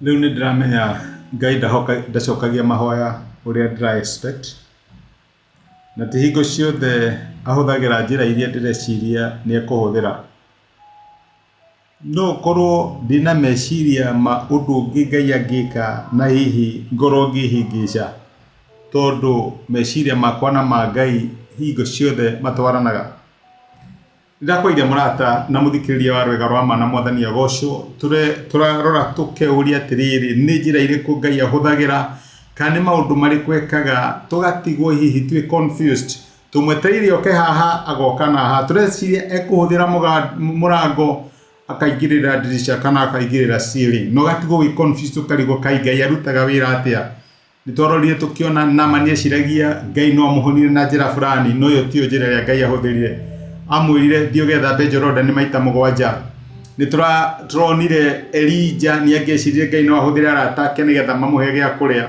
Rĩu nĩ ndĩramenya Ngai ndacokagia mahoya ũrĩa ndĩra expect, na ti hingo ciothe ahũthagĩra njĩra iria ndĩreciria nĩ ekũhũthĩra. No ũkorwo ndĩna meciria ma ũndũ ũngĩ Ngai angĩka na hihi ngorwo ngĩhĩngĩca, tondũ meciria makwa na ma Ngai hingo ciothe matwaranaga. Ndakũgeithia mũrata na mũthikĩrĩria wa rwĩga rwa ma na mwathani agocwo. Tũrarora tũkeuria atĩrĩrĩ, nĩ njĩra irĩkũ Ngai ahũthagĩra, kana nĩ maũndũ marĩkũ ekaga tũgatigwo hihi twĩ confused. Tũmwetereire oke haha agoka na haha, tũreciria ekũhũthĩra mũrango akaingĩrĩra ndirica kana akaingĩrĩra ceiling, na ũgatigwo wĩ confused ũkarigwo kaĩ Ngai arutaga wĩra atĩa. Nĩ twarorire tũkĩona Naamani eciragia Ngai no amũhonire na njĩra fulani, no ĩyo tiyo njĩra ĩrĩa Ngai ahũthĩrire. Amwĩrire thiĩ ũgethambe Jorodani maita mũgwanja. Nĩ tũronire Elija nĩ angĩeciririe Ngai no ahũthĩre arata ake nĩgetha mamũhe gĩa kũrĩa,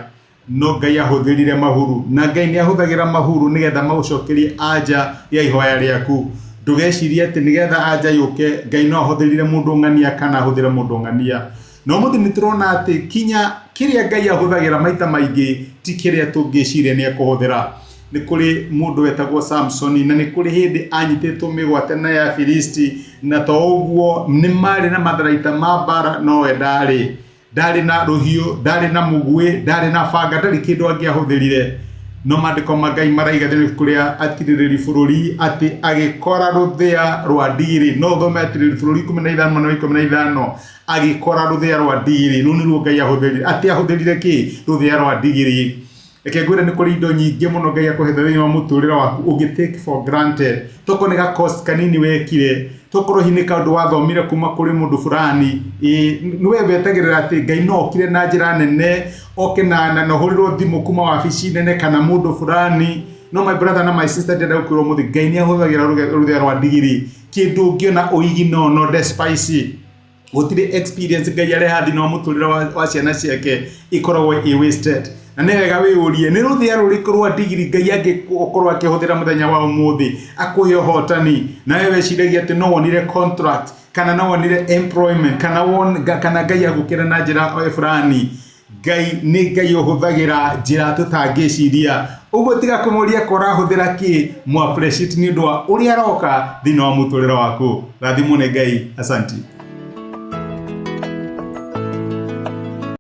no Ngai ahũthĩrire mahuru. Na Ngai nĩ ahũthagĩra mahuru nĩgetha magũcokerie anja ya ihoya rĩaku. Ndũgecirie atĩ nĩgetha anja yũke Ngai no ahũthĩrire mũndũ ng'ania kana ahũthĩre mũndũ ng'ania. Na ũmũthĩ nĩ tũrona atĩ kinya kĩrĩa Ngai ahũthagĩra maita maingĩ ti kĩrĩa tũngĩciria nĩ ekũhũthĩra. Nĩ kũrĩ mũndũ wetagwo Samsoni na nĩ kũrĩ hĩndĩ anyitĩtwo mĩgwate na Afilisti na to ũguo nĩ marĩ na matharaita ma mbara no we ndarĩ. Ndarĩ na rũhiũ, ndarĩ na mũguĩ, ndarĩ na banga, ndarĩ kĩndũ angĩahũthĩrire. No maandĩko ma Ngai maraiga thĩinĩ wa ibuku rĩa Atirĩrĩri Bũrũri atĩ agĩkora rũthĩa rwa ndigiri. No ũthome Atirĩrĩri Bũrũri 15 mwena wa 15. Agĩkora rũthĩa rwa ndigiri. Rũu nĩruo Ngai ahũthĩrire. Atĩ ahũthĩrire kĩ? Rũthĩa rwa ndigiri. Reke ngwĩre nĩ kũrĩ indo nyingĩ mũno Ngai akũhete thĩinĩ wa mũtũrĩre waku ũngĩ take for granted. Tokorwo nĩ ga course kanini wekire, tokorwo hihi nĩ kaũndũ wathomire kuma kũrĩ mũndũ fulani, ĩĩ we wetagĩrĩra atĩ Ngai no okire na njĩra nene, oke na na ũhũrĩrwo thimũ kuma wabici nene kana mũndũ fulani. No my brother na my sister ndĩrenda gũkwĩra ũmũthĩ Ngai nĩ ahũthagĩra rũthĩa rwa ndigiri. Kĩndũ ũngĩona ũiginore no despise. Gũtirĩ experience Ngai arehaga thĩinĩ wa mũtũrĩre wa ciana ciake ĩkoragwo ĩ wasted. Na nĩ wega wĩyũrie nĩ rũthĩa rũrĩkũ rwa ndigiri Ngai angĩkorwo akĩhũthĩra mũthenya wa ũmũthĩ akũhe ũhotani. Na we weciragia atĩ no wonire contract kana no wonire employment kana won, kana Ngai agũkĩra na njĩra fulani. Ngai nĩ Ngai ũhũthagĩra njĩra tũtangĩciria. Ũguo tiga kũmũria ko ũrahũthĩra kĩ, mũ appreciate nĩ ũndũ wa ũrĩa aroka thĩinĩ wa mũtũrĩre waku. Rathimwo nĩ Ngai. Asanti.